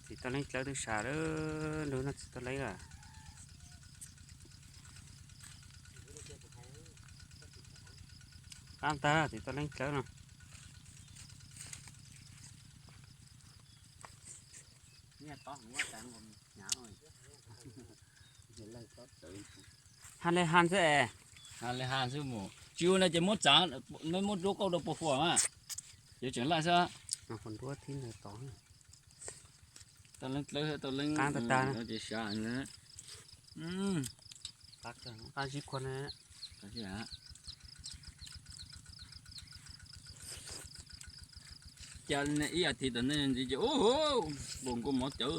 Tim toj leeb dlawb twb sas lawm, nrog noj txiv toj leeb lawm. Qab tag tim toj leeb dlawb no. Has li has xwb es. Has li has xwb mus. Tsis ua no ces muab txav, muab duab kauj rau puas huam mas. Ces tseem laj xwb. Tau leej dlawb tau leej qab tag tag. Ces sab. Qab zib khuav na. Cas ib as thiv tom nej ntxiv ces ub, npaum nkaus mov cawv.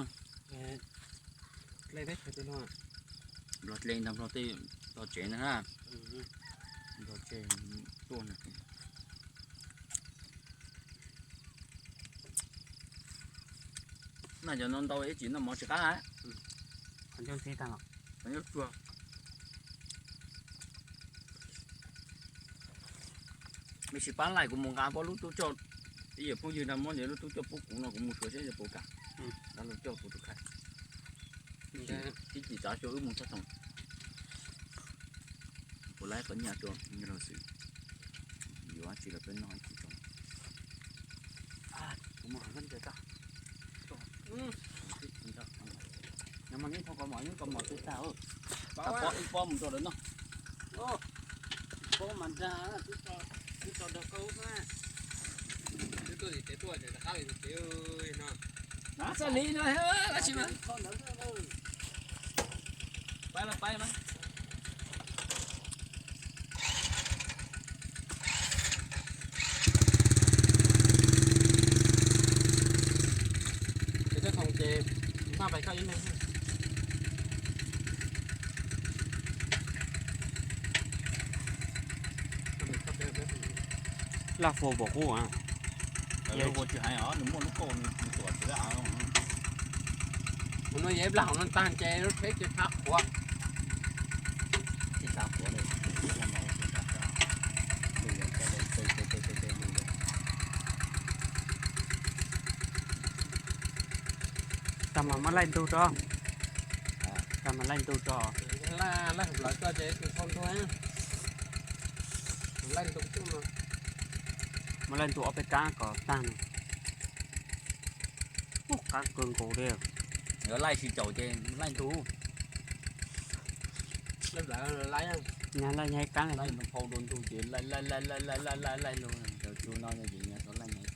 Nplog dle ntag, Nplog tej tog tsev na ha. Nplog tsev tuaj na. Noj cov no ntau ib tsis noj mov tsis qab. Qhov ncauj ntxhib tag los. Qhov ncauj tsuag. Me sis pab laim kuv mus nqa pab lub tub coj, ib yam phooj ywg na muab nws lub tub coj pub kuv no kuv mus suav seb puas kam. Dab laug coj kuv tus kheej. Ib chim txav xyov wb mus txog toom. Kuv laib qhov nyiaj rau nyiaj rau xwb. Yuav tsis los peb noj ib chim tso. Nyob mas neb thov kov mom, neb kov mom twb tag. Pob ib pob mus rau lawv noj. Pob mas dag, twb tso dag kauj. Twb tuaj tim tsev tuaj ces rov qab li tus tsev no. Xaj li no, tab sis mas pab los pab mas. Ces cov thoom ces npaj pais koj ib leeg. Laj fua pom qub. Ua tsis hais os, nws muaj lub kauj nws tuam tsis laj. Kuv no yev laj hauv no tag ces lub tsheb ces tshab qhuav. Tag mas muab laij ntug tso. Tag mas laij ntug tso. Laij hauv plawv tso ces tus thau nrog. Laij ntug tuaj mas. Muab laij ntug ob peb kab kom tag no. Ub, qab kawg nkaus li. Yuav laij tsis caum ces laij ntug. Laij nplawv laij. Nyag laij nyag ib kab. Laij ntug phau dua ntug ces laij laij laij laij laij laij laij laij lug. Cov tsu no ces nyag xov laij nyag.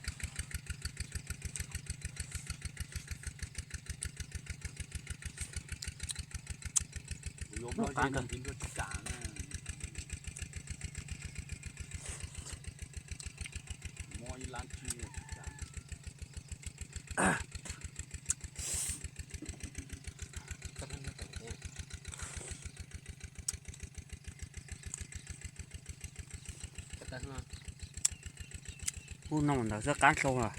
Kuv yuav nplog ze no ces nplog tsis kam na. Muab ib lab tsib tsis kam. Ub, noj ntawd xwb qab dhau lawm.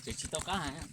Ces tsis tau qab hais.